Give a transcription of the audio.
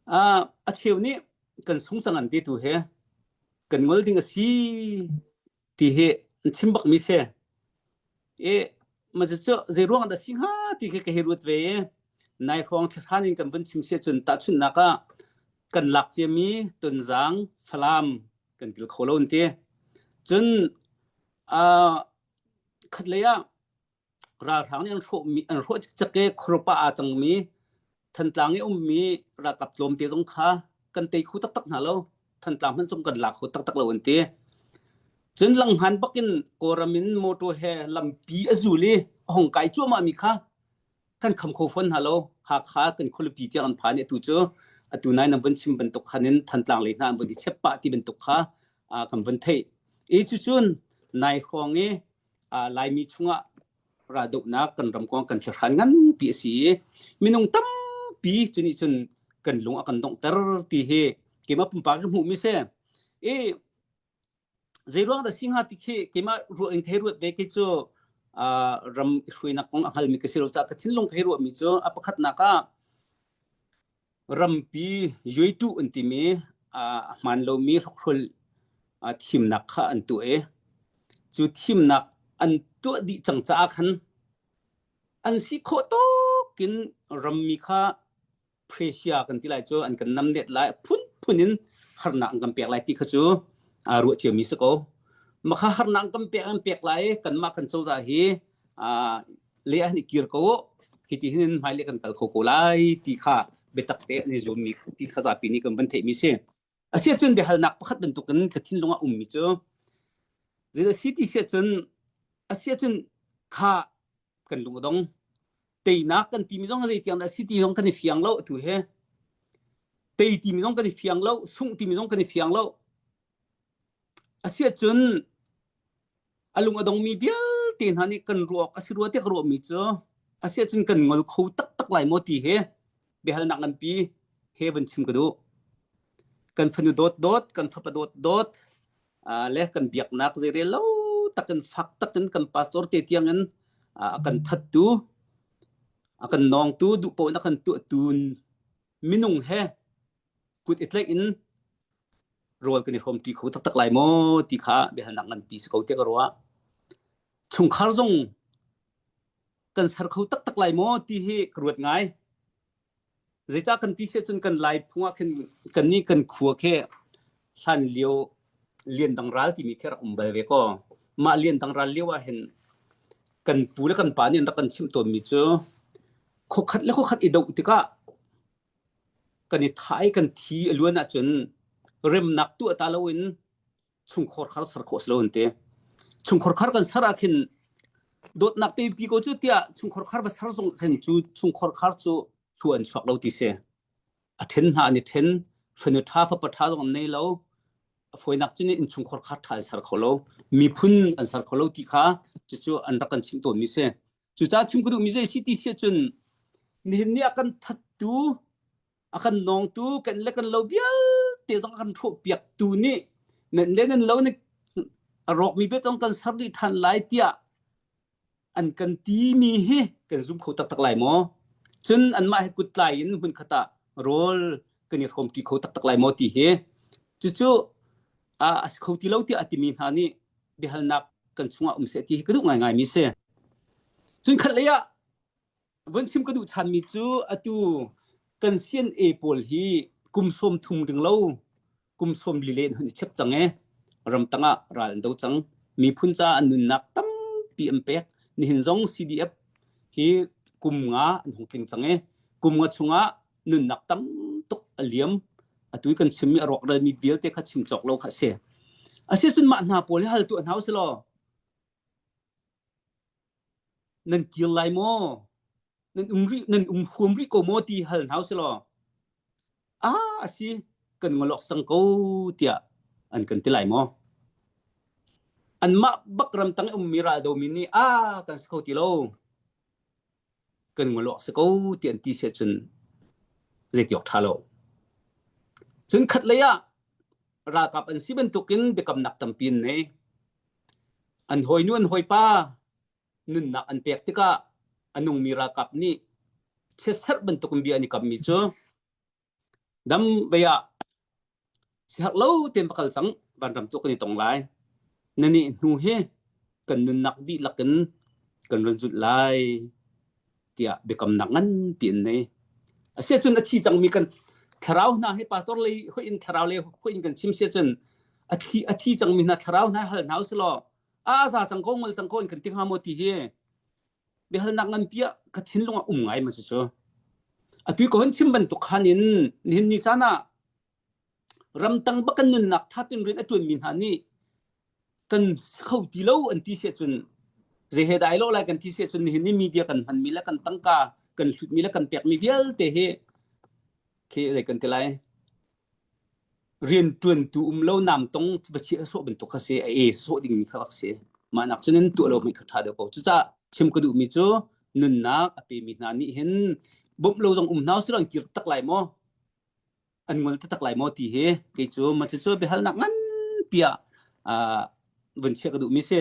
A cheu nih kan sung cang an ti tu he kan ngol ding a si ti hi an chim bak mi si. I ma cu zei ruang dah si hnga ti khi ka hei ruat ve i nai hrawng thlahran in kan vun chim si ahcun tahchunhnak ah kan lak ciami Tonzang, Falam kan kil kho lo an ti. Cun khatlei ah ralhrang nih an hrawhmi an hrawh cikcek i khuarup ah aa cangmi Thantlang i ummi ralkap tlawmte zong kha kan tei kho taktak hna lo. Thantlang hmanh zong kan la kho taktak lo an ti. Cun langhngan bakin Kawlram in motor he lampi a zul i a hung kai cuahmahmi kha kan kham kho fawn hna lo. Hakha kan khualipi tiang an phan i atu cu atu nai nan vun chim bantuk khan in Thantlang lei hna an vun i chep pah ti bantuk kha kan vun theih. I cucun nai hrawng i Laimi chungah raldohnak kan ram kong kan thlahran nganpi a si i minung tampi cu nih cun kan lung a kan donghter ti hi keimah pumpak ka hmuhmi si. I zeiruang dah si hnga ti khi keimah ruah in thei ruat ve khi cu ram i hruainak kong a hngalmi ka si lo caah ka thinlung ka hei ruahmi cu a pakhatnak ah Rampi yuaiṭuh an timi a hmaan lomi hrokhrawl thimnak kha an tuah i cu thimnak an tuah dih cang caah khan an si khawh tawk in rammi kha pressure kan ti lai cu an kan namnet lai a phunphun in harnak an kan pek lai ti kha cu aa ruah ciami si ko. Mah kha harnak an kan pek an pek lai i kanmah kan cozah hi le ah hin i kir ko u hiti hin hmailei kan kal kho ko lai ti kha biatak te an i zuammi ti kha zapi nih kan van theihmi si. Asiahcun biahalnak pakhat bantukin ka thinlung ah ummi cu zei si ti siahcun asiahcun kha kan lung a dong teinak kan timi zong zei tiang dah si ti zong kan i fiang lo atu he tei timi zong kan i fiang lo sungh timi zong kan i fiang lo asiahcun A lung a dongmi vialte hna nih kan ruah awk a si rua tiah ka ruahmi cu a si ahcun kan ngol kho taktak lai maw ti hi biahalnak nganpi he vun chim ka duh. Kan fanu dawtdawt, kan fapa dawtdawt, le kan biaknak zeirel lo takin fak takin kan pastor te tiangin a kan thattu, a kan nawngtu, duh paoh in a kan tuahtu minung he kut i tlaih in rawl kan i hrawmṭi kho taktak lai maw ti kha biahalnak nganpi si ko tiah ka ruah. Chungkhar zong kan ser kho taktak lai maw ti hi ka ruat ngai. Zeicah kan ti siah cun kan Lai phung ah khin kan nih kan khua khi hlan lio liandang ral timi khi rak um bal ve kaw. Mah liandang ral lio ah hin kan pu le kan pa nih an rak kan chimh tawnmi cu khuakhat le khuakhat i doh tikah kan i thah i kan thi a luan ahcun remnak tuah ta loin chungkhar khar ser khawh si lo an ti. Chungkhar khar kan ser ah khin dawtnak pe pi ko cu tiah chungkhar khar va ser zong khin cu chungkhar khar cu thu an chuak lo ti si. A then hna an i then, fanu tha fapa tha zong an nei lo. A fawinak cu nih innchungkhar khar tha an ser kho lo. Miphun an ser kho lo ti kha cucu an rak kan chimh tawnmi si. Cucaah chim ka duhmi zei si ti si ahcun nihin ni a kan thattu, a kan nawngtu, kan le kan lo vialte zong a kan hrawhpiaktu nih nan le nan lo nih a rawkmi vialte zong kan ser dih ṭhan lai tiah an kan timi hi kan zum kho taktak lai maw? Cun anmah he kuttlai in hmunkhat ah rawl kan i hrawmṭi kho taktak lai maw ti hi cucu a si kho ti lo tiah a timi hna nih biahalnak kan chungah um seh ti hi ka duh ngaingaimi si. Cun khat lei ah vun chim ka duh ṭhanmi cu atu kan CNA pawl hi kum sawm thum ring lo kum sawm li len hun i chep cang e ramtang ah ral an do cang miphun ca an nunnak tampi an pek nihin zong CDF hi kum nga an hung tling cang e kum nga chungah nunnak tam tuk a liam atu i kan chimmi a rawkralmi vialte kha chim cawk lo kha a si asicun mah hna pawl hi hal tuah hna usih law nan kir lai maw nan um rih nan um huam rih ko maw ti hal hna usih law a asi kan ngolok sang ko tiah an kan ti lai maw anmah bak ramtang i ummi ral domi nih a kan si kho ti lo kan ngol awk si ko ti an ti si ahcun zeiti awk ṭha lo. Cun khat lei ah ralkap an si bantukin biakamnak tampi an nei. An hawinu an hawipa nunnak an pek tikah a nungmi ralkap nih chiatserh bantukin bia an i kammi cu. Dam vei ah siherh lo tein va kal cang vanram tu kan i tong lai. Na nih hnu hi kan nunnak dihlak in kan run zulh lai tiah biakamnak nganpi an nei. Asiahcun a thi cangmi kan thlarau hna hi pastor lei hoih in thlarau lei hoih in kan chim siahcun a thi a thi cangmi hna thlarau hna hal hna usilaw a za cang ko ngol cang ko in kan ti hnga maw ti hi biahalnak nganpi ah ka thinlung ah um ngai ma cu atu ko hun chim bantuk khan in nihin ni caan ah ramtang bak kan nunnak thap in rian a ṭuanmi hna nih kan kho ti lo an ti siah cun zei he dai lo lai kan ti siah cun nihin ni media kan hmanmi le kan tangka kan hlutmi le kan pekmi vialte hi khi zei kan ti lai Rianṭuantu um lo namtong va chiah sawh bantuk kha si, a e sawh dingmi kha rak si. Mah nak cun in tuah lo hmanh kha ṭha deuh ko. Cucaah chim ka duhmi cu nunnak a pemi hna nih hin bawmh lo zong um hna usih law an kir tak lai maw? An ngol taktak lai maw ti hi kei cu mah cucu biahalnak nganpi ah uh, vun chiah ka duhmi si.